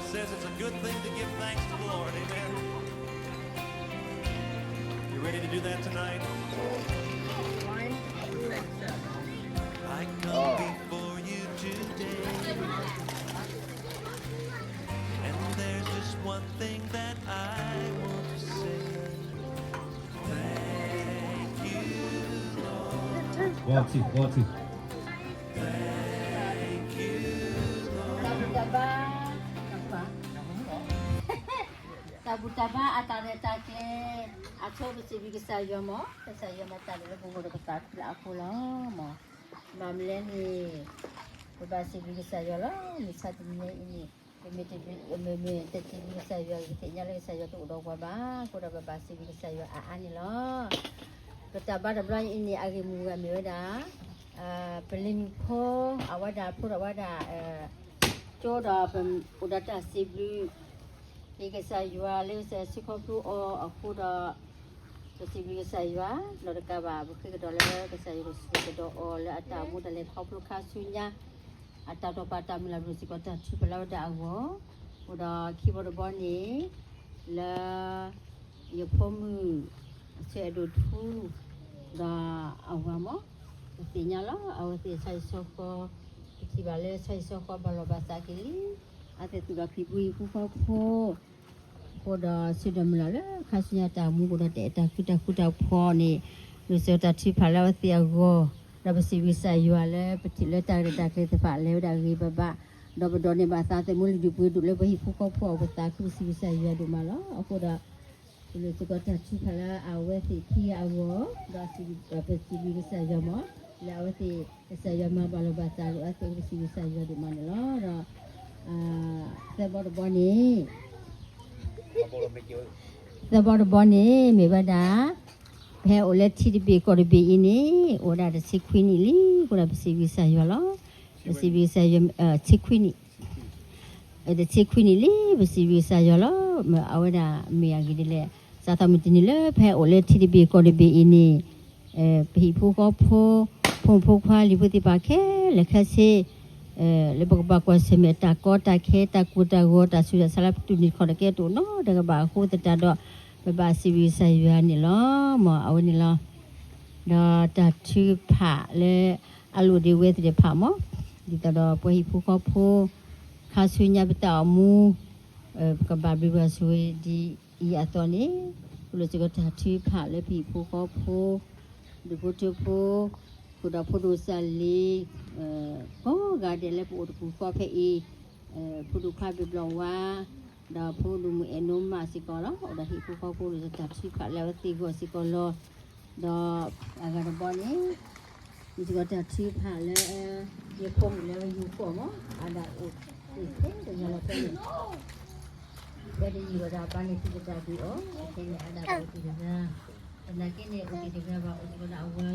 Says it's a good thing to give thanks to the Lord. Amen. You ready to do that tonight? I come before you today, and there's just one thing that I want to say. Thank you, Lord. One, two, one, two. Thank you, Lord.တၢ်ဘူၣ်တၢ်ဘါအတၢ်ရဲၣ်တၢ်ကျဲၤ, အဆိပစံးဘျုးကစၢ်ယွၤမး, ကစၢ်ယွၤမၤတၢ်လၢပဂီၢ်ဒီးပသးခုလၢအဃိလီၤမး. ဘၣ်မနုၤလဲၣ်န့ၣ်, ပဘၣ်စံးဘျုးကစၢ်ယွၤလီၤ. မုၢ်ဆါတနံၤအံၤန့ၣ်, ပမ့ၢ်တဘျုး, မ့မ့ၢ်တစံးဘျုးကစၢ်ယွၤ, ပသ့ၣ်ညါလၢကစၢ်ယွၤတအိၣ်ဒီးပှၤဘၣ်. အဃိဒီးပဘၣ်စံးဘျုးကစၢ်ယွၤအါအါန့ၣ်လီၤ. ပတၢ်ဘါတဘျီအံၤန့ၣ် အဂ့ၢ်မုၢ်ဂၤမ့ၢ်ဝဲဒၣ် ပလံၤမုၣ်ဖိ, အဝဲဒၣ်ဖိဒီးဝဲဒၣ် ကၠိဒီး ပအိၣ်ဒီးတၢ်စံးဘျုး မ့ၢ်ကစၢ်ယွၤလၢကစၢ်ယွၤဆှၢခီဖျိအီၤအဃိဒီး, ပစံးဘျုးကစၢ်ယွၤ, ဒီးတကးဘၣ် ပဃ့ကဒီးလၢကစၢ်ယွၤကဆိၣ်ကဒီးအီၤ လၢအတၢ်အိၣ်မူတၢ်လဲၤခီဖျိခါဆူညါ အတၢ်တိာ်ပာ်တၢ်မုၢ်လၢ်ဘျုးစ့ၢ်ကီး တၢ်ထုကဖၣ်လၢအဝဲဒၣ်အဂီၢ်, အိၣ်ဒီးခံဘီတဘီန့ၣ်, လၢ ယဖိမုၣ် ဆၢအဲၣ်ဒိၣ်ထူ ဒီးအဝၤမး, ပသ့ၣ်ညါလီၤ. အဝဲသ့ၣ်ဆီဟံၣ်ဆီဃီ, ပထံၣ်ဘၣ်လၢဆီဟံၣ်ဆီဃီဘၣ်လီၢ်ဘၣ်စးက့ၤလံ. အဝဲသ့ၣ်သူၣ်ထီၣ်ခရံာ်ဖိဟံၣ်ဖိဃီဖိ အဃိဒီး ဆၢဒီးမုၢ်လၢ်လၢခါဆူညါတၢ်အိၣ်မူအဃိဒီး တၢ်အဲၣ်တၢ်ကွံတၢ်ဃူတၢ်ဖိးန့ၣ်, လၢကစၢ်ယွၤတၢ်ထုကဖၣ်လၢအဝဲသ့ၣ်အဂီၢ်, ဒီးပစံးဘျုးကစၢ်ယွၤလၢပထံၣ်လၢတၢ်ရဲၣ်တၢ်ကျဲၤသ့ၣ်တဖၣ်လဲၤဝဲဒၣ်ဂ့ၤဂ့ၤဘၣ်ဘၣ်, ဒီးပဒိးန့ၢ်ဘၣ်သးသမူလၢဒုးပှ့ၤဒိၣ်လၢပှၤဟံၣ်ဖိဃီဖိအပသးခု ပစံးဘျုးကစၢ်ယွၤဒိၣ်မးလီၤ. အဃိဒီး ပလိၣ်စ့ၢ်ကီးတၢ်ထုကဖၣ်လၢအဝဲသ့ၣ်ခံဂၤအဂီၢ်, ဒီးပစံးဘျုးကစၢ်ယွၤမး, လၢအဝဲသ့ၣ် ကစၢ်ယွၤမၤဘၣ်လီၢ်ဘၣ်စးလိာ်အဝဲသ့ၣ် ပစံးဘျုးကစၢ်ယွၤဒိၣ်မးန့ၣ်လီၤ. ဒီး သၢဘီတဘီန့ၣ်, သၢဘီတဘီန့ၣ် မ့ၢ်ဝဲဒၣ် ပဟဲအိၣ်လၢထံတဘ့ၣ်ကီၢ်တဘ့ၣ်အံၤန့ၣ် အိၣ်ဝဲဒၣ်တဆံခွံနံၣ်လံ. အဃိဒီးပစံးဘျုးကစၢ်ယွၤလီၤ. ပစံးဘျုးကစၢ်ယွၤ, ဆံခွံနံၣ်, တဆံခွံနံၣ်လံ ပစံးဘျုးကစၢ်ယွၤလီၤ. အဝဲဒၣ်မ့ၢ်အဂ့ၢ်ဒ်လဲၣ်, စးထီၣ်မုၢ်တနံၤလၢပဟဲအိၣ်လၢထံတဘ့ၣ်ကီၢ်တဘ့ၣ်အံၤန့ၣ်, ပဟံၣ်ဖိဃီဖိ, ဖိမုၣ်ဖိခွါလံၤဖိသ့ၣ်တဖၣ်ခဲလၢာ်ခဲဆ့ လၢပကဘၣ်ကွၢ်ဆၢၣ်မဲာ်တၢ်ကီတၢ်ခဲ တၢ်ကိၢ်တၢ်ဂီၤ တၢ်ဆူးတၢ်ဆါလၢပတူၢ်န့ၢ်တခီတကဲတအိၣ်နီတဂၤဘၣ်အဃိသတးဒီး ပဘၣ်စံးဘျုးကစၢ်ယွၤန့ၣ်လီၤ. မ်အဝဲန့ၣ်လီၤ. ဒီးတၢ်ထုကဖၣ်လၢ အလိၣ်ဒံးဝဲသ့ၣ်တဖၣ်မး, ဒ်သိးဒီးပှၤဟံၣ်ဖိဃီဖိ ခါဆူညါပတၢ်အိၣ်မူ ပကဘၣ်ဘျုးဘၣ်ဆိၣ်ဂ့ၤဒ်အံၤအသိးန့ၣ်, ပလိၣ်စ့ၢ်ကီးတၢ်ထုကဖၣ်လၢပဟံၣ်ဖိဃီဖိ, ဒူၣ်ဖိထၢဖိ, ဃုာ်ဒီးဖိဒိၣ်စၢ်လံၤ, ကိးဂၤဒဲးလၢပအိၣ်တပူၤဃီဖဲအံၤ, ဖိဒိၣ်ခွါဘ့ၣ်ဘျီၣ်ဝါ, ဒီးဖိဒိၣ်မုၣ်အဲၣ်နိမးစ့ၢ်ကီးလီၤ. အိၣ်ဒီးဟံၣ်ဖိဃီဖိ လိၣ်စ့ၢ်ကီးတၢ်ထုကဖၣ်လၢအဝဲသ့ၣ်အဂီၢ်စ့ၢ်ကီးလီၤ. ဒီးအဂၤတဘီန့ၣ် မ့ၢ်စ့ၢ်ကီးတၢ်ထုကဖၣ်လၢ ယဖိမုၣ်လၢယိၤကီၢ်မး အဒၣ်အိၣ်သ့ၣ်သ့ၣ်တဂၤလီၤဖဲန့ၣ်, ဝဲတယံာ်ဝဲဒၣ်ဘၣ်န့ၣ် သုကဘၣ်ဒုးအီၤ ခဲန့ၣ် အဒၣ်အိၣ်သ့ၣ်တဂၤ, သနာ်က့န့ၣ် အိၣ်သ့ၣ်တဂၤဘၣ်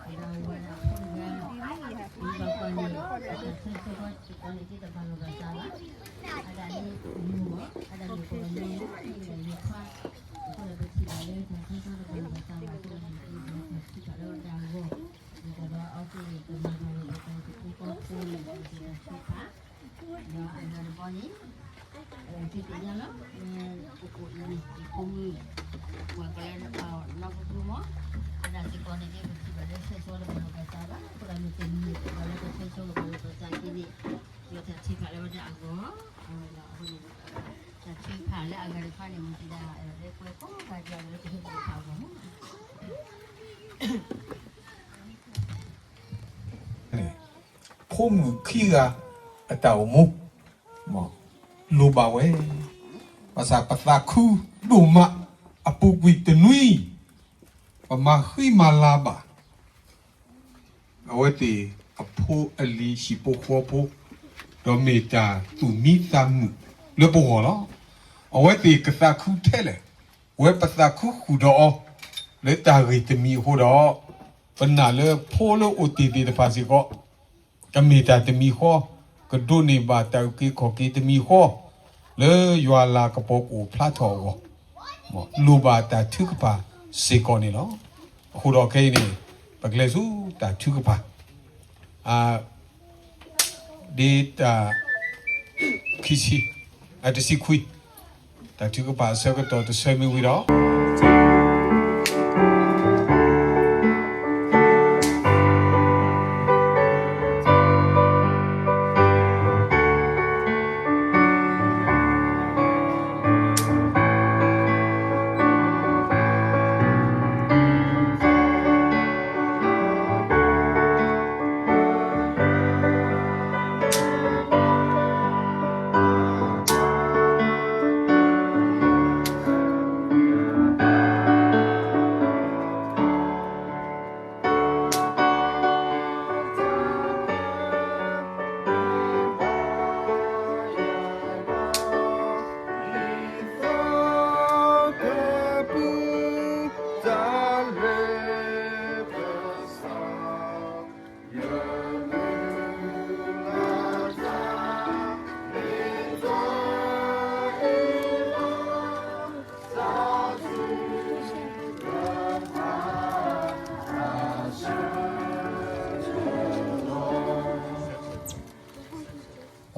အိၣ်စ့ၢ်ကီးဒီးအဝၤလီၤ. ဒီးအဝၤဒီးအဖိတဂၤ, မ့ၢ်ဘၣ်ကွၢ်န့ၣ် တၢ်ဆၢဆၢဃီစ့ၢ်ကီးန့ၣ် တဘၣ်လီၢ်ဘၣ်စးဘၣ်. အဒၣ်န့ၣ် ယိၤမး အဒၣ်န့ၣ် ပကမ့ၢ် မ့ၢ်ဒၣ်ယိၤခွါ, အဃိဒီးပထံၣ်ဘၣ်လၢတၢ်ဆၢဆၢတဘၣ်လီၢ်ဘၣ်စးဘၣ်အဃိဒီး မ့ၢ်တၢ်ထုကဖၣ်လၢအဝဲဒၣ်အဂီၢ်, ဒ်သိးဒီးအဝဲသ့ၣ်ကမၤဘၣ်လီၤဘၣ်စး ဟံၣ်ဖိဃီဖိန့ၣ် တၢ်ထုကဖၣ်, ဒီးအဂၤတဘီန့ၣ် သုသ့ၣ်ညါလီၤ လၢပအိၣ်အံၤန့ၣ် ယဖိမုၣ် ပှၤကလၢနီၢ်ပူၤမး, အဒၣ်စ့ၢ်ကီးန့ၣ် ပထံၣ်ဘၣ်လၢဆၢဆၢတဘၣ်လီၢ်ဘၣ်စးဘၣ်, အဃိဒီးမ့ၢ်တမ့ၢ်တဘၣ်လၢပဆၢဆၢတဘၣ်လီၢ်ဘၣ်စးက့ၤန့ၣ်, ယွၤတၢ်ထုကဖၣ်လၢအဝဲဒၣ်အဂီၢ်, အဝဲဒီးအဃိန့ၣ် တၢ်ထုကဖၣ်လၢအဂၤတခါန့ၣ် မ့ၢ်တဒၣ်လၢပှဲၤကိးဂၤဒဲးလၢပဟံၣ်ဖိဃီဖိအဂီၢ်မး ဖိမုၣ်ခံဂၤအတၢ်အိၣ်မူ လိၣ်ဘၣ်ဝဲ, ဘၣ်ဆၣ်ပသးခုဒိၣ်မးအပူၤကွံာ်တနွံ ပမၤဃံမၤလၤဘၣ် အဝဲသ့ၣ်အဖိအလံၤဟံၣ်ဖိဃီဖိ, ဒီးမ့ၢ်တၢ်သူၣ်မံသးမုာ်လၢပဂီၢ်လီၤ. အဝဲသ့ၣ်ကသးခုထဲလဲၣ်, ဝဲပသးခုဃုာ်ဒီးအီၤ လၢတၢ်ဂ့ၢ်တမံၤအဃိဒီး, ပနာ်လၢဖိလၢအိၣ်တ့ၢ်သ့ၣ်တဖၣ်စ့ၢ်ကီး ကမ့ၢ်တၢ်တမံၤဃီ, ကဒိးန့ၢ်ဘၣ်တၢ်အုၣ်က့ၤခီၣ်က့ၤတမံၤဃီ, လၢယွၤလၤကပီၤကအိၣ်ဖျါထီၣ်အဂီၢ်, လိၣ်ဘၣ်တၢ်ထုကဖၣ်စ့ၢ်ကီးန့ၣ်လီၤ. အဃိဒီးခဲအံၤန့ၣ် ပကလဲၤဆူတၢ်ထုကဖၣ် ဒ်တၢ် ခံဆံ အတဆံခွံ, တၢ်ထုကဖၣ်အဆၢကတီၢ်တဆၢမံၤဝံၤဒီး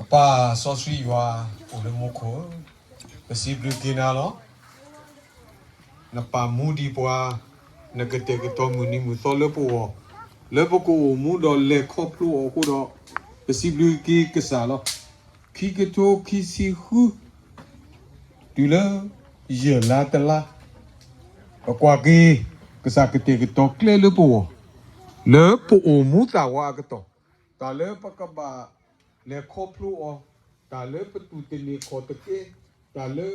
အပၢ်စီဆှံယွၤအိၣ်လၢမူခိၣ်, ပစံးဘျုးက့ၤနၤလီၤ. နပာ်မူဒံးပှၤ, နကတဲာ်ကတီၤမုၢ်နံၤမုၢ်သီလၢပဂီၢ်, လၢပကအိၣ်မူဒီးလဲၤခီဖျိအီၤအဃိဒီး, ပစံးဘျုးက့ၤကစၢ်လီၤ. ခံကထိခံဆံဃု တုၤလၢယဲၢ်လါတလါ, ပကွၢ်က့ၤ ကစၢ်ကတဲာ်ကတီၤကျဲလၢပဂီၢ်, လၢပအိၣ်မူသးဝးအကတီၢ်, တၢ်လၢပကဘၣ်လဲၤခီဖျိအီၤ, တၢ်လၢပတူၢ်တန့ၢ်ခီၣ်တကဲ, တၢ်လၢ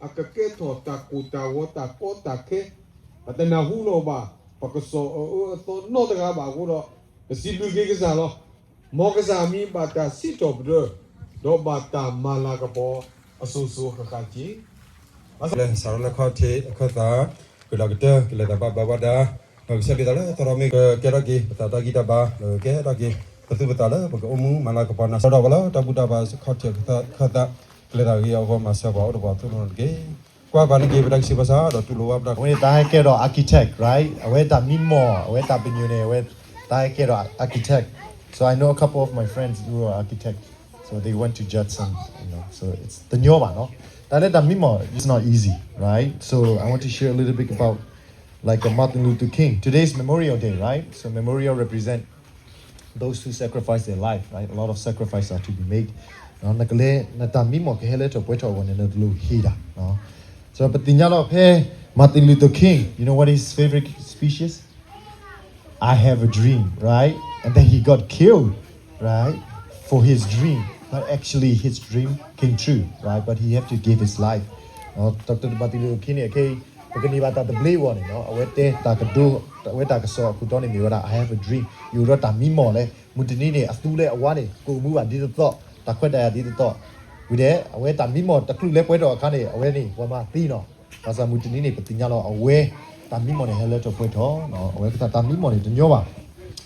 အကကဲထီၣ်တၢ်ကိၢ်တၢ်ဂီၤတၢ်ကီတၢ်ခဲ, ပတနၢ်ဟူလီၤဘၣ်, ပကစီၣ်အအၢအသီနီတဂၤဘၣ်အဃိဒီး, ပစံးဘျုးက့ၤကစၢ်လီၤ. မ်ကစၢ်မံၤဘၣ်တၢ်စံးထီၣ်ပတြၢၤ, ဒီးဘၣ်တၢ်မၤလၤကပီၤအစိၤစိၤအဃၣ်ဃၣ်က့ၤ လၢစးထီၣ်လၢခီၣ်ထံးအခၢၣ်သး, ကလီၤကတၢၢ် ကလဲၤတၢ်ဘၣ်ဘၣ်ဝါဒၣ်, ဒီးကဆဲးက့ၤသးလၢသရိာ်မ့ၢ်ကကဲထီၣ်က့ၤ ပတၢ်တၢ်ဂံၢ်တၢ်ဘါ, ဒီးကကဲထီၣ်က့ၤ ပသူၣ်ပသးလၢပကအိၣ်မူမၤလၤကပီၤနၤ စးထီၣ်ဘၣ်လၢတၢ်ဘူၣ်တၢ်ဘါခီၣ်ထံးအခၢၣ်သး, ကလဲၤတၢ်ဂ့ၤအဂီၢ်မၤစၢၤပှၤအိၣ်ဒီးပှၤသိၣ်လိနၤတက့ၢ်. ကွၢ်ပှၤန့ၣ်က့ၤ ပတၢ်ကစံးပှၤစၢ်ဒီးတူၢ်လိာ်ဝဲပတၢ် အဝဲန့ၣ်တၢ်ဟဲကဲထီၣ် architect, right? အဝဲတၢ်မံမီၢ်, အဝဲတၢ်ပညိၣ်န့ၣ် အဝဲတၢ်ဟဲကဲထီၣ် architect. So I know a couple of my friends who are architect. So they went to Judson, you know. So it's တညီဘၣ်နီၤ. တၢ်လၢတၢ်မံမီၢ် it's not easy, right? So I want to share a little bit about, like, uh, Martin Luther King. Today is Memorial Day, right? So memorial represent those who sacrifice their life, right? A lot of sacrifices are to be made. နကလဲၤ နတၢ်မံမီၢ်ကဟဲလၢထီၣ်ပှဲၤထီၣ်အဂီၢ်န့ၣ် နတလိၣ်ဟ့ၣ်တၢ်. So ပသ့ၣ်ညါလီၤဖဲ Martin Luther King, you know what his favorite speech is? "I have a dream," right? And then he got killed, right? For his dream. But actually, his dream came true, right? But he had to give his life. Doctor Martin Luther King န့ၣ် ခဲအံၤ ပကန့ၢ်ဘၣ်တၢ်သဘျ့အဂီၢ်န့ၣ် အဝဲတဲတၢ်ကတိၤ, အဝဲတၢ်ကစီၣ်အခိၣ်တီန့ၣ်မ့ၢ်ဝဲဒၣ် I have a dream. ယအိၣ်ဒီးတၢ်မံမီၢ်လၢ မုၢ်တနံၤန့ၣ် အသူလၢအဝါန့ၣ် ကအိၣ်မူဘၣ်ဒ်သိးသိး, တၢ်ခွဲးတၢ်ယာ်ဒ်သိးသိး, ဝံၤဒီး အဝဲတၢ်မံမီၢ်တချုးလၢပှဲၤထီၣ်အခါန့ၣ် အဝဲန့ၣ် ပှၤမၤသံနီၤ. ဘၣ်ဆၣ်မုၢ်တနံၤန့ၣ် ပသ့ၣ်ညါလီၤ အဝဲ တၢ်မံမီၢ်န့ၣ် ဟဲလၢထီၣ်ပှဲၤထီၣ်, အဝဲကစၢ်တၢ်မံမီၢ်န့ၣ် တညီဘၣ်.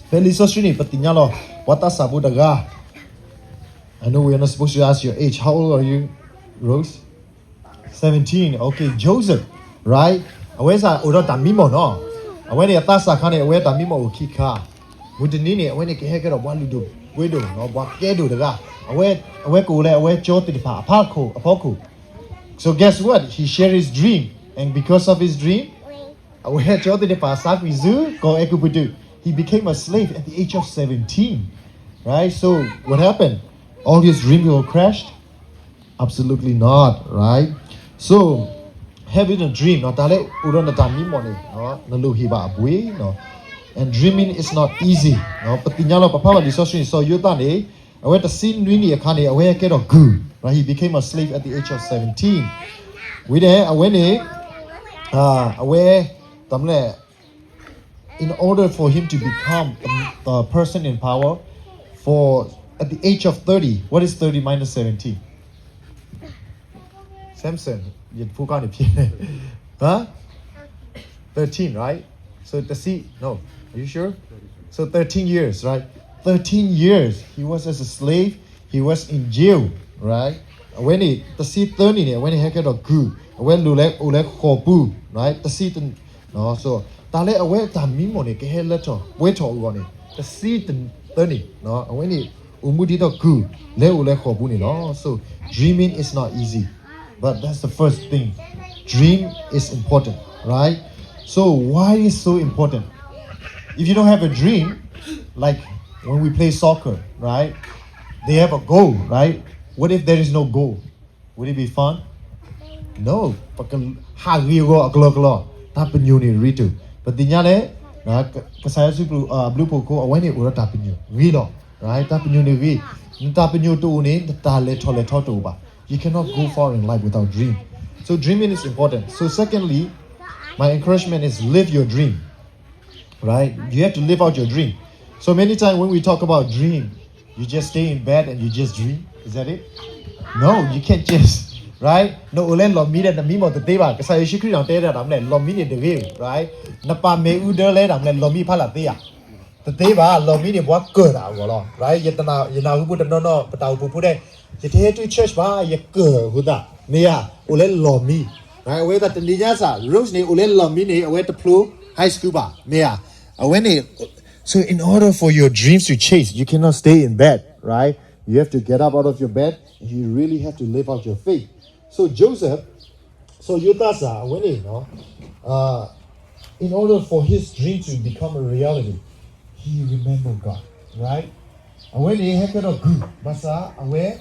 ဖဲလံာ်စီဆှံန့ၣ် ပသ့ၣ်ညါလီၤ ပှၤသးစၢ်ဖိတဂၤ I know we are not supposed to ask your age. How old are you, Rose? Seventeen. Okay, Joseph, right? အဝဲစ့ၢ်အိၣ်ဒီးတၢ်မံမီၢ်နီၤ. အဝဲန့ၣ်အသးစၢ်ခါန့ၣ် အဝဲတၢ်မံမီၢ်အိၣ်ခံခါ. မုၢ်တနံၤန့ၣ် အဝဲန့ၣ်ကဟဲကဲထီၣ်ပှၤလုၢ်ဒိၣ်ပှ့ၤဒိၣ်နီၤ, ပှၤကဲဒိၣ်တဂၤ. အဝဲ, အဝဲကအိၣ်လၢအဝဲကၠီသ့ၣ်တဖၣ်အဖီခိၣ်, အဖီခိၣ်. So guess what? He shared his dream, and because of his dream, အဝဲကၠီသ့ၣ်တဖၣ်စးကွံာ်ဆူကီၢ်အဲၤကူပတူး, he became a slave at the age of seventeen, right? So what happened? All his dreams were crashed? Absolutely not, right? So having a dream နီၤ, တၢ်လၢအိၣ်ဒီးနတၢ်မံမီၢ်န့ၣ် နလိၣ်ဟ့ၣ်ဘၣ်အပှ့ၤနီၤ. And dreaming is not easy. ပသ့ၣ်ညါလီၤ ပဖးဘၣ်လံာ်စီဆှံန့ၣ် စီၤယိၤသးန့ၣ် အဝဲတဆံနွံနံၣ်အခါန့ၣ် အဝဲကဲထီၣ်ကုၢ်, right? He became a slave at the age of seventeen. ဝံၤဒီး အဝဲန့ၣ် အဝဲ တၢ်မနုၤလဲၣ် in order for him to become the, the person in power for, at the age of thirty, what is thirty minus seventeen? Samson, ယဖိခွါန့ၣ် ဖြစ်နေ, huh? Thirteen, right? So တဆံ, no, are you sure? So thirteen years, right? Thirteen years he was as a slave, he was in jail, right? အဝဲန့ၣ် တဆံသၢနံၣ်န့ၣ် အဝဲန့ၣ်ဟဲကဲထီၣ်ကုၢ်, အဝဲလိၣ်လၢအိၣ်လၢဃိာ်ပူၤ, right? တဆံ so တၢ်လၢအဝဲတၢ်မံမီၢ်န့ၣ် ကဟဲလၢထီၣ်ပှဲၤထီၣ်အဂီၢ်န့ၣ် တဆံသၢနံၣ်, အဝဲန့ၣ် အိၣ်မူဒ်သိးကုၢ် လဲၤအိၣ်လၢဃီၣ်ပူၤန့ၣ်လီၤ. So dreaming is not easy, but that's the first thing. Dream is important, right? So why is so important? If you don't have a dream, like when we play soccer, right? They have a goal, right? What if there is no goal? Would it be fun? No. ပကဟးဂ့ၤအဂီၢ်အကလီကလီ, တၢ်ပညိၣ်န့ၣ်ရ့တၢၢ်. ပသ့ၣ်ညါလၢ ကစၢ်ယ့ၣ်ၡူးခရံာ်အဘျုးအဖှိၣ်အဃိ အဝဲန့ၣ်အိၣ်ဒီးတၢ်ပညိၣ်ဂ့ၤလီၤ. Right? တၢ်ပညိၣ်န့ၣ်ဂ့ၤ, နတၢ်ပညိၣ်တအိၣ်န့ၣ် နတၢ်လဲၤထီၣ်လဲၤထီတအိၣ်ဘၣ်. You cannot go far in life without dream. So dreaming is important. So secondly, my encouragement is live your dream. Right? You have to live out your dream. So many times when we talk about dream, you just stay in bed and you just dream. Is that it? No, you can't just, right? နအိၣ်လၢလီၢ်မံဒီးနမံမီၢ်တသ့ဘၣ်. ကစၢ်ယ့ၣ်ၡူးခရံာ်န့ၣ်တဲဒၣ်တၢ်မနုၤလဲၣ်, လီၢ်မံန့ၣ်တဂ့ၤ, right? နပာ်မ့ၣ်အူဒၢလၢတၢ်မနုၤလဲၣ်, လီၢ်မံဖးလၢ်သ့ဧါ. တသ့ဘၣ်, လီၢ်မံန့ၣ်ပှၤကၢၢ်တၢ်အဂီၢ်လီၤ, right? ယနၢ်ဟူဖိတနီၤနီၤ ပတၢ်အိၣ်ဖှိၣ်ဖိတဲ, ယတဟဲတုၤ church ဘၣ်, ယကၢၢ်အဃိသတး, မ့ၢ်ဧါ, အိၣ်လၢလီၢ်မံ. Right? အဝဲသတးတနံၤညါစ့ၢ် Rose န့ၣ် အိၣ်လၢလီၢ်မံန့ၣ် အဝဲတဖျိ high school ဘၣ်, မ့ၢ်ဧါ. အဝဲန့ၣ်, so in order for your dreams to chase, you cannot stay in bed, right? You have to get up out of your bed and you really have to live out your faith. So Joseph, စီၤယိၤသးစ့ၢ် အဝဲန့ၣ် in order for his dream to become a reality, he remembered God, right? အဝဲန့ၣ်ဟဲကဲထီၣ်ကုၢ် ဘၣ်ဆၣ်အဝဲသ့ၣ်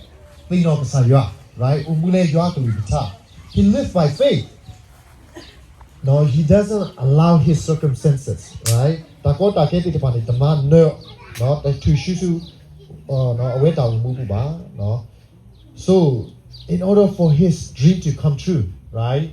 နီၣ်ကစၢ်ယွၤ, right? အိၣ်မူလၢယွၤအကလုၢ်ကထါ. He lived by faith. No, he doesn't allow his circumstances, right? တၢ်ကီတၢ်ခဲသ့ၣ်တဖၣ်န့ၣ် တမၤနၢၤ, တထုးဆူဆူ အဝဲတၢ်အိၣ်မူပူၤဘၣ်. So, in order for his dream to come true, right?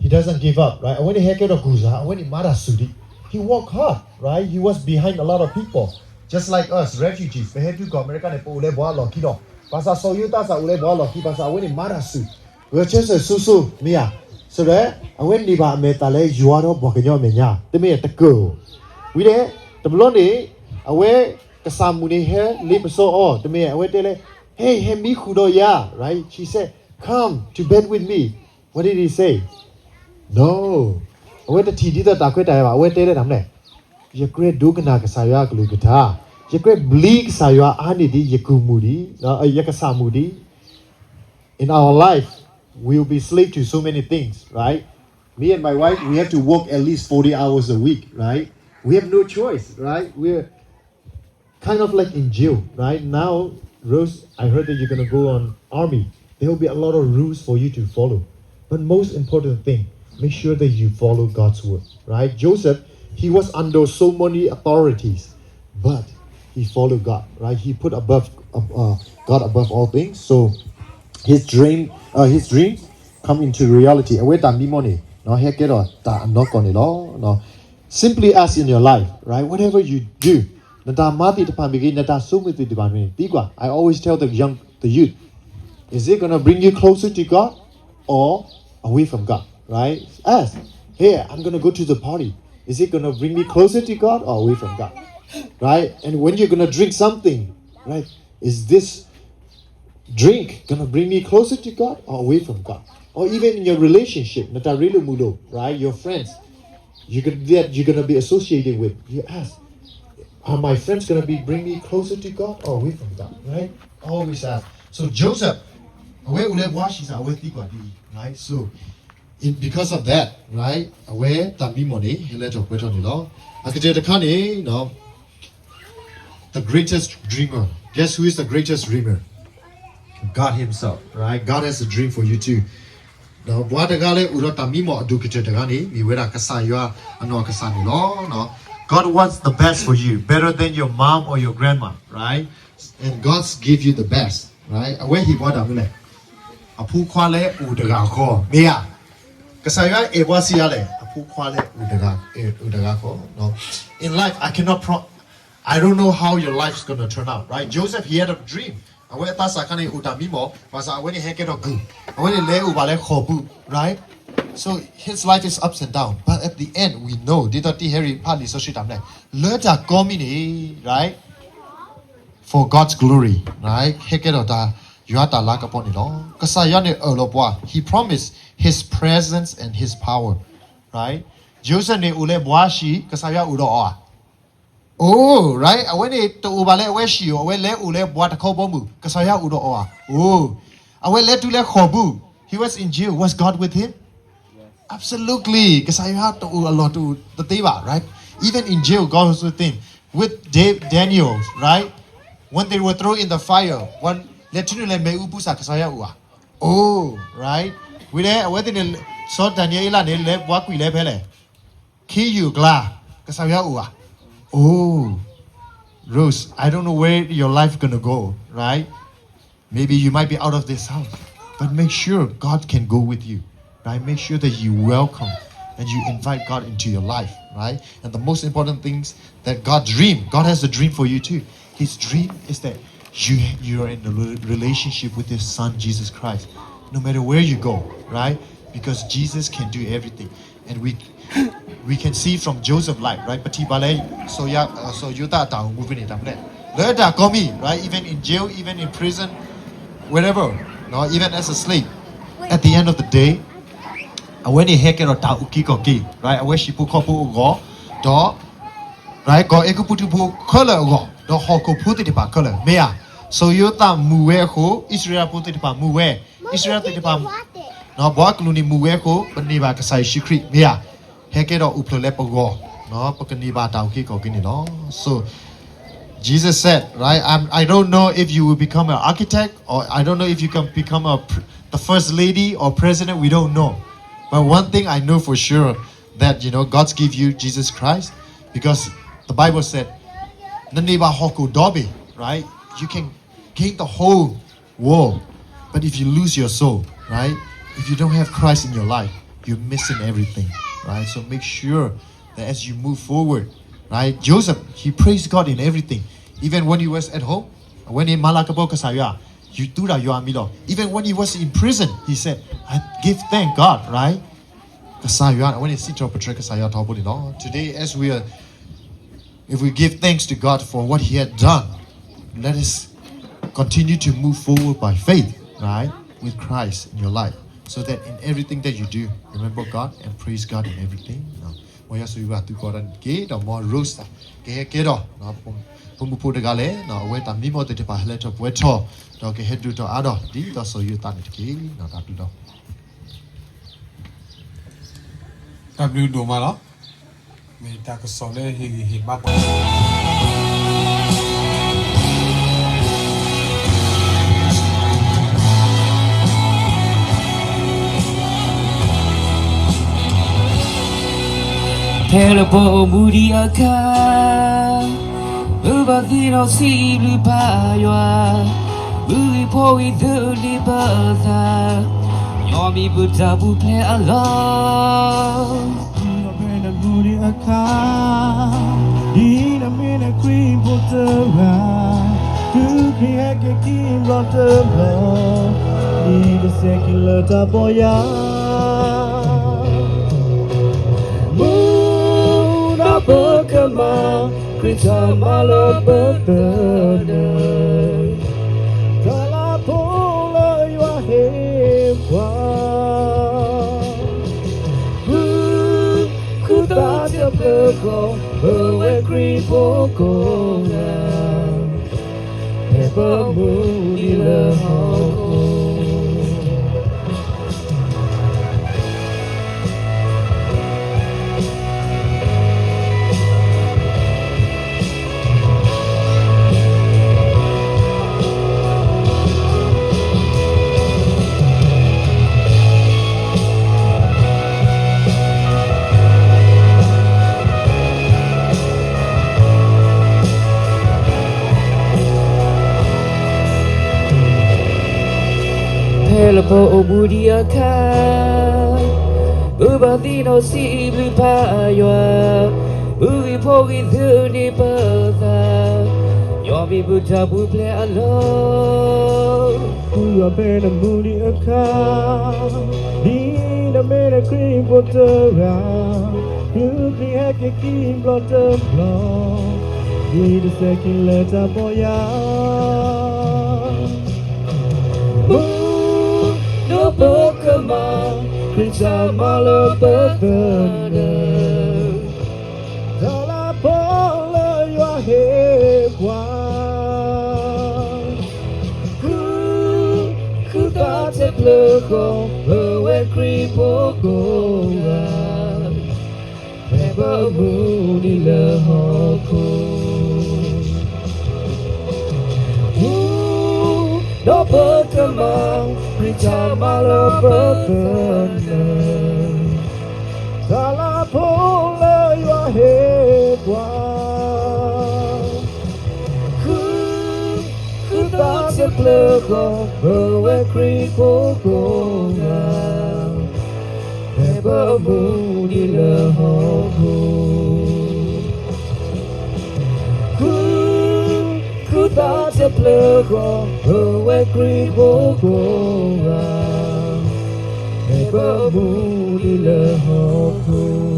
He doesn't give up, right? အဝဲန့ၣ်ဟဲကဲထီၣ်ကုၢ်စ့ၢ် အဝဲန့ၣ်မၤတၢ်ဆူၣ်ဒံး. He worked hard, right? He was behind a lot of people, just like us refugees. ပဟဲတုၤကီၢ်အမဲရကၤန့ၣ် ပအိၣ်လၢပှၤလီၢ်ခံလီၤ. ဘၣ်ဆၣ်စီၤယိၤသးစ့ၢ် အိၣ်လၢပှၤလီၢ်ခံ ဘၣ်ဆၣ်အဝဲန့ၣ်မၤတၢ်ဆူၣ်, ဂဲၤဆၢထၢၣ်စိၤစိၤ မ့ၢ်ဧါ. စံးဝဲ, အဝဲန့ၢ်ဘၣ်အမဲာ်သၣ်လၢယွၤဒီးပှၤကညီအမဲာ်ညါ, တမ့ၢ်တကၢၢ်ဧိၤ. ဝံၤဒီး တဘျီန့ၣ် အဝဲကစၢ်မုၣ်န့ၣ်ဟဲလ့ပစီအီၤ, တမ့ၢ် အဝဲတဲလၢ, Hey, ဟဲမံဃုာ်ဒီးယၤ, right? She said, Come to bed with me. What did he say? No. အဝဲတထံၣ်ဒ်သိးတၢ်ခွဲးတၢ်ယာ်ဘၣ်, အဝဲတဲလၢတၢ်မနုၤလဲၣ်, ယကြၢးဒိကနၣ်ကစၢ်ယွၤအကလုၢ်ကထါ, ယကြၢးဘျံးကစၢ်ယွၤအါန့ၢ်ဒံး ယကုၢ်မုၣ်ဒံး, ယကစၢ်မုၣ်ဒံး. In our life, we'll be slave to so many things, right? Me and my wife, we have to work at least forty hours a week, right? We have no choice, right? We're kind of like in jail, right? Now, Rose, I heard that you're gonna go on army. There will be a lot of rules for you to follow. But most important thing, make sure that you follow God's word, right? Joseph, he was under so many authorities, but he followed God, right? He put above uh, God above all things. So his dream, uh, his dreams come into reality. အဝဲတၢ်မံမီၢ်န့ၣ် ဟဲကဲထီၣ်တၢ်အနီၢ်ကီၢ်န့ၣ်လီၤ. Simply ask in your life, right? Whatever you do, နတၢ်မၤသ့ၣ်တဖၣ်မ့ၢ်ဂ့ၤ, နတၢ်ဆိကမိၣ်သ့ၣ်တဖၣ်မ့ၢ်ဂ့ၤ, သံကွၢ်, I always tell the young, the youth, is it gonna bring you closer to God or away from God, right? Ask, Hey, I'm gonna go to the party. Is it gonna bring me closer to God or away from God? Right? And when you're gonna drink something, right? Is this drink gonna bring me closer to God or away from God? Or even in your relationship, နတၢ်ရ့လိာ်မုာ်လိာ်, right? Your friends, you could, that you're gonna be associating with. You ask, are my friends gonna be bring me closer to God or away from God? Right? Always ask. So Joseph, အဝဲအိၣ်လၢပှၤဟံၣ်စ့ၢ် အဝဲသံကွၢ်ဒ်အံၤ, right? So in, because of that, right? အဝဲတၢ်မံမီၢ်န့ၣ် ဟဲလၢထီၣ်ပှဲၤထီၣ်န့ၣ်လီၤ. အကတၢၢ်တခါန့ၣ် the greatest dreamer. Guess who is the greatest dreamer? God himself, right? God has a dream for you too. ဒီးပှၤတဂၤလၢအိၣ်ဒီးတၢ်မံမီၢ်အဒိၣ်ကတၢၢ်တဂၤန့ၣ် မ့ၢ်ဝဲဒၣ်ကစၢ်ယွၤအနီၢ်ကစၢ်န့ၣ်လီၤ. God wants the best for you, better than your mom or your grandma, right? And God's give you the best, right? အဝဲဟ့ၣ်ပှၤတၢ်မနုၤလဲၣ်, အဖိခွါလၢအိၣ်တဂၤဃီ, မ့ၢ်ဧါ. ကစၢ်ယွၤအဲၣ်ပှၤစံးယၤလဲၣ်, အဖိခွါလၢအိၣ်တဂၤ, အိၣ်တဂၤဃီ. In life, I cannot pro-, I don't know how your life's gonna turn out, right? Joseph, he had a dream. အဝဲအသးစၢ်ခါန့ၣ် အိၣ်တၢ်မံမီၢ်, ဘၣ်ဆၣ်အဝဲန့ၣ်ဟဲကဲထီၣ်ကုၢ်, အဝဲန့ၣ်လဲၤအိၣ်ဘၣ်လၢဃီၣ်ပူၤ, right? So his life is ups and down, but at the end we know, ဒ်သိးတံၤဟဲရံၤဖးလံာ်စီဆှံတၢ်မနုၤလဲၣ်, လၢတၢ်ကိးမံၤန့ၣ်, right? For God's glory, right? ဟဲကဲထီၣ်တၢ်ယွၤတၢ်လၤကပီၤန့ၣ်လီၤ. ကစၢ်ယွၤန့ၣ်အၢၣ်လီၤပှၤ, he promised his presence and his power, right? Joseph န့ၣ်အိၣ်လၢပှၤဟံၣ်, ကစၢ်ယွၤအိၣ်ဒီးအီၤဧါ. Oh, right. အဝဲန့ၣ်တအိၣ်ဘၣ်လၢအဝဲဟံၣ်ဧိၤ, အဝဲလဲၤအိၣ်လၢပှၤတခီဘီမုၢ်, ကစၢ်ယွၤအိၣ်ဒီးအီၤဧါ. Oh, အဝဲလဲၤတုၤလၢဃိာ်ပူၤ, he was in jail, was God with him? Absolutely. ကစၢ်ယွၤတအိၣ်အလီၢ်တအိၣ်တသ့ဘၣ်, right? Even in jail, God was with him. With Da- Daniel, right? When they were thrown in the fire, when လဲၤထုးန့ၢ်လၢမ့ၣ်အူပူၤစ့ၢ် ကစၢ်ယွၤအိၣ်ဧါ. Oh, right. ဝံၤဒီး အဝဲသ့ၣ်န့ၣ် စီၤဒၤနံးယ့လးန့ၣ် လဲၤပှၤကွံာ်လၢဖဲလဲၣ် ခ့ယုၢ်အကျါ, ကစၢ်ယွၤအိၣ်ဧါ. Oh, Rose, I don't know where your life gonna go, right? Maybe you might be out of this house, but make sure God can go with you, right? Make sure that you welcome and you invite God into your life, right? And the most important things that God dream, God has a dream for you too. His dream is that you you are in a re- relationship with His Son Jesus Christ, no matter where you go, right? Because Jesus can do everything, and we we can see from Joseph life, right? ပထံၣ်ဘၣ်လၢ စီၤယိၤသးအတၢ်အိၣ်မူဖဲန့ၣ် တၢ်ဖဲလဲၣ် လၢတၢ်ကိးမံၤ, right? Even in jail, even in prison, wherever, no, even as a slave, at the end of the day, အဝဲန့ၣ်ဟဲကဲထီၣ်တၢ်အုၣ်က့ၤခီၣ်က့ၤ, right? အဝဲဟံၣ်ဖိဃီဖိအဂီၢ်, ဒီး right, ကီၢ်အဲၤကူပတူးဖိခဲလၢာ်အဂီၢ်, ဒီးဟီၣ်ခိၣ်ဖိသ့ၣ်တဖၣ်ခဲလၢာ်, မ့ၢ်ဧါ. စီၤယိၤသးမူဝဲအဃိ အံၣ်စရ့လးဖိသ့ၣ်တဖၣ်မူဝဲ, အံၣ်စရ့လးသ့ၣ်တဖၣ်, ပှၤကလူးန့ၣ်မူဝဲအဃိ ပန့ၢ်ဘၣ်ကစၢ်ယ့ၣ်ၡူးခရံာ်, မ့ၢ်ဧါ. ဟဲကဲထီၣ်အိၣ်ဖျဲၣ်လၢပဂီၢ်, ပကန့ၢ်ဘၣ်တၢ်အုၣ်က့ၤခီၣ်က့ၤန့ၣ်လီၤ. So Jesus said, right, I'm, I don't know if you will become an architect, or I don't know if you can become a pr- the first lady or president, we don't know. But one thing I know for sure, that, you know, God's give you Jesus Christ, because the Bible said, နန့ၢ်ဘၣ်ဟီၣ်ခိၣ်ဒီဘ့ၣ်, right? You can gain the whole world, but if you lose your soul, right? If you don't have Christ in your life, you're missing everything, right? So make sure that as you move forward, right? Joseph, he praised God in everything. Even when he was at home, အဝဲန့ၣ်မၤလၤကပီၤကစၢ်ယွၤ, ယူၤသူတၢ်ယွၤအမံၤလီၤ. Even when he was in prison, he said, I give thank God, right? ကစၢ်ယွၤ, အဝဲန့ၣ်စံးထီၣ်ပတြၢၤကစၢ်ယွၤထီဘိန့ၣ်လီၤ. Today, as we are, if we give thanks to God for what He had done, let us continue to move forward by faith, right, with Christ in your life, so that in everything that you do, remember God and praise God in everything. မ်ယွၤဆိၣ်ဂ့ၤဘၣ်သုကိးဂၤဒဲးန့ၣ်တက့ၢ်. ဒီးမ် Rose ကဟဲကဲထီၣ် ဖိမုၣ်ဖိတဂၤလဲၣ်, အဝဲတၢ်မံမီၢ်သ့ၣ်တဖၣ်ဟဲလၢထီၣ်ပှဲၤထီၣ်, ဒီးကဟဲဒုးထီၣ်အါထီၣ် ဒ်သိးစီၤယိၤသးန့ၣ်တက့ၢ်. တၢ်ဘျုးလီၤ. တၢ်ဘျုးဒိၣ်မးလီၤ. မ့ၢ်တၢ်ကစီၣ်လၢဟ့ၣ်ဂံၢ်ဟ့ၣ်ဘါပှၤ ဖဲလၢပအိၣ်မူဒံးအခါ, ပဘၣ်သ့ၣ်နီၣ်စံးဘျုးပၢ်ယွၤ, မုၢ်ဂံၢ်ဖှိၣ်ဂံၢ်သုးန့ၢ်ပသး, ယွၤမ့ၢ်ပတၢ်ပူၤဖျဲးအလီၢ်. ဖဲနမူဒံးအခါ, ဒ်နမ့ၢ်နခရံာ်ဖိတဂၤ, တုၤခရံာ်ဟဲက့ၤခံဘျီတဘျီ, ဒ်တစဲးခံလၢတၢ်ပီၢ်ယၢ် မူနီၢ်ပကမၤ, ခရံာ်တၢ်မၤလၢပသးန့ၣ်, တၢ်လၤဖိလၢယွၤဟ့ၣ်ပှၤ, ဃုသးတဖျၢၣ်ဃီ, ပဝဲခရံာ်ဖိကိးဂၤ, ဖဲပမူဒံးလၢဟီၣ်ခိၣ် ဖဲလၢပအိၣ်မူဒံးအခါ, ပဘၣ်သ့ၣ်နီၣ်စံးဘျုးပၢ်ယွၤ, မုၢ်ဂံၢ်ဖှိၣ်ဂံၢ်သုးန့ၢ်ပသး, ယွၤမ့ၢ်ပတၢ်ပူၤဖျဲးအလီၢ်. ဖဲနမူဒံးအခါ, ဒ်နမ့ၢ်နခရံာ်ဖိတဂၤ, တုၤခရံာ်ဟဲက့ၤခံဘျီတဘျီ, ဒ်တစဲးခံလၢတၢ်ပီၢ်ယၢ် မူနီၢ်ပကမၤ, ခရံာ်တၢ်မၤလၢပသးန့ၣ်, တၢ်လၤဖိလၢယွၤ ခရံာ်ဖိကိးဂၤ, ဖဲပမူဒံးလၢဟီၣ်ခိၣ်, ဒီးပကမၤ ခရံာ်တၢ်မၤလၢပသနၢၣ်, တၢ်လၤဖိလၢယွၤဟ့ၣ်ပှၤ ဃု, ဃုသးတဖျၢၣ်ဃီ, ပဝဲခရံာ်ဖိကိးဂၤ, ဖဲပမူဒံးလၢဟီၣ်ခိၣ်, ဃု, ဃုသးတဖျၢၣ်ဃီ, ပဝဲခရံာ်ဖိကိးဂၤ, ဖဲပမူဒံးလၢဟီၣ်ခိၣ်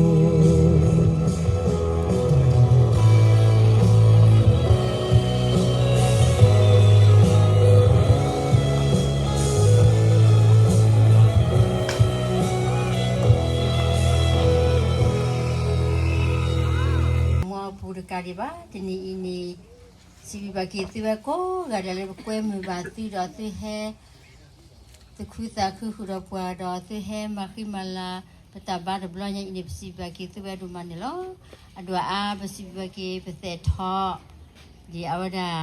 မ်အပူၤတကးဒံးဘၣ် တနံၤအံၤန့ၣ် စံးဘျုးဘၣ်က့ၤသုဝဲကိးဂၤဒဲးလၢပကွဲမုာ်ဘၣ်သုဒီးသုဟဲ သူၣ်ခုသးခုဃုာ်ဒီးပှၤဒီးသုဟဲမၤဃံမၤလၤ ပတၢ်ဘါတဘျီညါအံၤန့ၣ် ပစံးဘျုးဘၣ်က့ၤသုဝဲဒိၣ်မးန့ၣ်လီၤ. အဒိၣ်အါ ပစံးဘျုးဘၣ်က့ၤပသဲးထီၣ် ဒ်အဝဲဒၣ်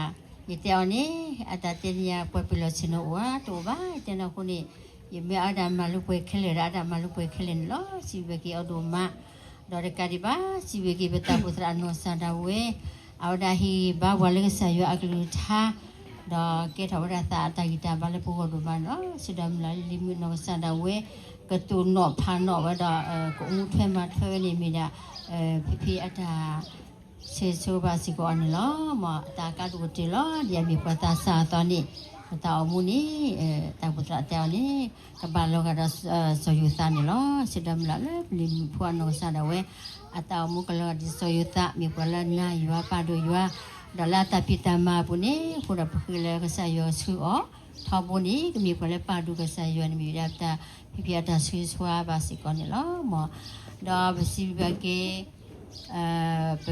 ယတဲအီၤန့ၣ် အတၢ်တဲန့ၢ်ယၤပှၤပၢၤလီၢ်ဆ့ၣ်နီၤအိၣ်ဧါ တအိၣ်ဘၣ် တဲနီၢ်အဃိန့ၣ် ယမ့ၢ်အဝဲဒၣ်မၤလိပှဲၤခဲလၢာ်ဒီးအဝဲဒၣ်မၤလိပှဲၤခဲလၢာ်န့ၣ်လီၤ. စံးဘျုးဘၣ်က့ၤအီၤဒိၣ်မး ဒီးတကးဒံးဘၣ် စံးဘျုးက့ၤပတၢ်အိၣ်ဖှိၣ်သရၣ်နီၢ်ကစၢ်ဒၣ်ဝဲ အဝဲဒၣ်ဟ့ၣ်ဂံၢ်ဘါပှၤလၢကစၢ်ယွၤအကလုၢ်ကထါ ဒီးကဲထီၣ်ဝဲဒၣ်သးအတၢ်ဂံၢ်တၢ်ဘါလၢပဂီၢ်ဒိၣ်မးန့ၣ်လီၤ. စံးဒီးမုၢ်လၢ်လံၤမုၣ်နီၢ်ကစၢ်ဒၣ်ဝဲ ကတိၤနီၣ်ဖးနီၣ်ဝဲဒီး ကအိၣ်မူထွဲမၤထွဲဝဲန့ၣ်မ့ၢ်ဒၣ် ဖံဖံအတၢ် ဆၢဂ့ၤဆၢဝါဘၣ်စ့ၢ်ကီးအီၤန့ၣ်လီၤ. မ်တၢ်ကါဒိၣ်ကတၢၢ်လီၤ ဒ်အမ့ၢ်ပှၤသးစၢ်အသိးန့ၣ် ပတၢ်အိၣ်မူန့ၣ် တၢ်အိၣ်ဖှိၣ်သရၣ်တဲအီၤန့ၣ် ကဘၣ်လီၤဂာ်ဒီးစီၤယိၤသးန့ၣ်လီၤ. စံးဒီးမုၢ်လၢ်လၢပလံၤမုၣ်ဖိအနီၢ်ကစၢ်ဒၣ်ဝဲ အတၢ်အိၣ်မူကလီၤဂာ်ဒ်စီၤယိၤသး မ့ၢ်ပှၤလၢနာ်ယွၤပာ်ဒိၣ်ယွၤ ဒီးလၢအတၢ်ဖံးတၢ်မၤအပူၤန့ၣ် အဃိဒီးပဃ့လၢကစၢ်ယွၤဆှၢအီၤ ထီဘိန့ၣ် ကမ့ၢ်ပှၤလၢပာ်ဒိၣ်ကစၢ်ယွၤန့ၣ်မ့ၢ်ဝဲဒၣ်တၢ်ဖံးဖံးအတၢ်ဆၢဂ့ၤဆၢဝါဘၣ်စ့ၢ်ကီးန့ၣ်လီၤ. မ် ဒီးပစံးဘျုးဘၣ်က့ၤ ပ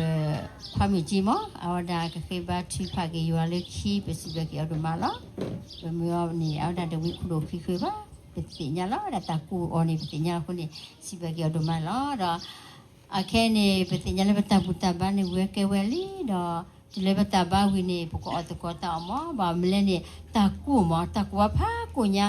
ခွါမုၣ်ကၠံမး အဝဲဒၣ်ကဃ့ဘါထုကဖၣ်က့ၤယွၤလၢခံ ပစံးဘျုးက့ၤအီၤဒိၣ်မးလီၤ. ပမ့ၢ်အီၤန့ၣ် အဝဲဒၣ်တဝံခိၣ်ဒိၣ်ခံဃၢဘၣ် ပသ့ၣ်ညါလီၤ ဝဲဒၣ်တၢ်ကူၣ်အီၤန့ၣ် ပသ့ၣ်ညါအဃိန့ၣ် စံးဘျုးက့ၤအီၤဒိၣ်မးလီၤ. ဒီး အခဲအံၤန့ၣ် ပသ့ၣ်ညါလၢပတၢ်ဘူၣ်တၢ်ဘါန့ၣ်ဝံၤဝဲကဲဝဲလံ ဒီး တုၤလၢပတၢ်ဘါဝံၤန့ၣ် ပကအီၣ်သကိးတၢ်အီၣ်မး ဘၣ်မနုၤလဲၣ်န့ၣ် တၢ်ကူၣ်မး တၢ်ကူၣ်ဝဲဖးကိၣ်ညါ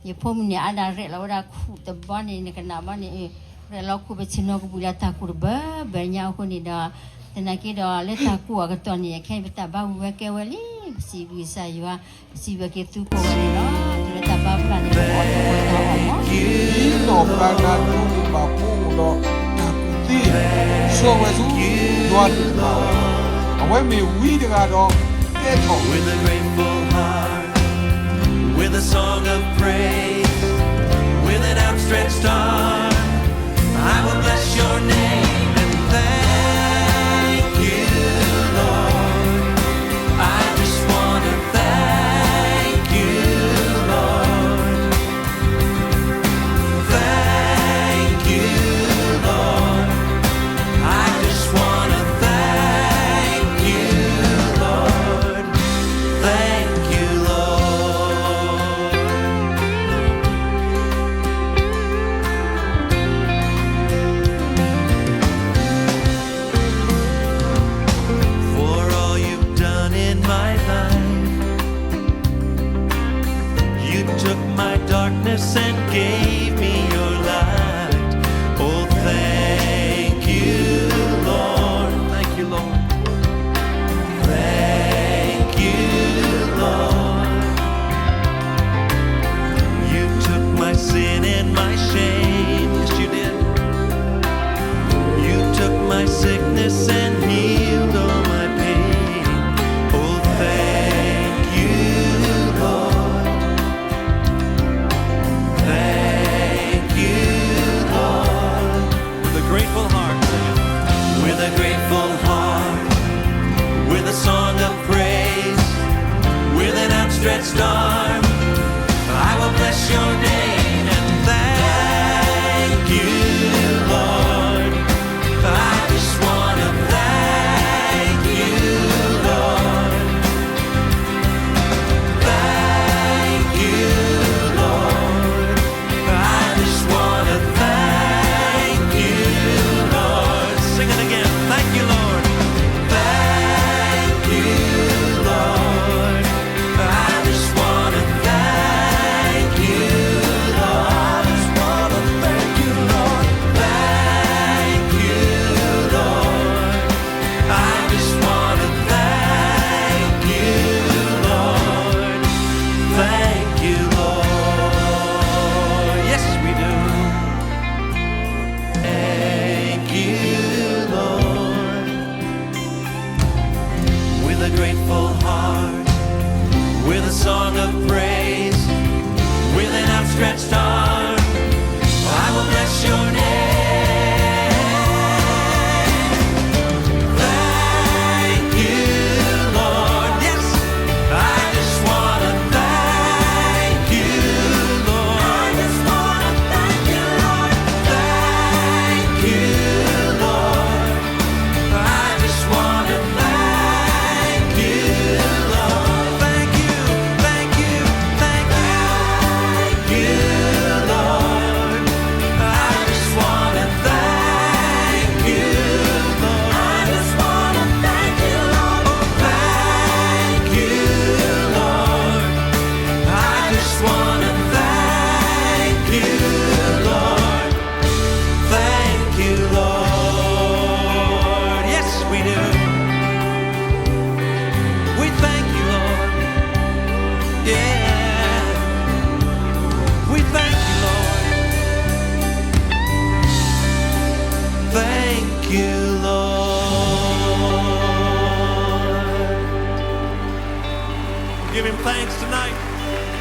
ယဖိမုၣ်န့ၣ် အါဒၣ်ရဲၣ်လီၤဝဲဒၣ်ခူၣ်တဘီန့ၣ် နကနၣ်ဘီန့ၣ် ရဲၣ်လီၤခူၣ်ပဆ့ၣ်နီၤကဘူၣ်ဒီးတၢ်ကူၣ်တဘၢဘၢညါအဃိန့ၣ်ဒီး သနာ်က့ဒီးလၢတၢ်ကူၣ်အကတီၢ်န့ၣ် အခဲအံၤပတၢ်ဘါဝံၤဝဲကဲဝဲလံ ပစံးဘျုးကစၢ်ယွၤ ပစံးဘျုးက့ၤသုကိးဂၤန့ၣ်လီၤ. တုၤလၢတၢ်ဘါဖျါန့ၣ် ပကအီၣ်သကိးတၢ်အီၣ်မး နီၢ်ကါနါဒိဘၣ်ဖိဒီးတၢ်ကူၣ်သ့ ဆှၢဝဲဆူယွၤတကပၤ အဝဲမ့ၢ်ဝံတဂၤဒီး ကဲထီၣ် With a grateful heart, with a song of praise, with an outstretched arm, I will bless your name and thank you, Lord. I just wanna thank you, Lord. Thank you, Lord. I just wanna thank you, Lord. Thank you, Lord. Give him thanks tonight.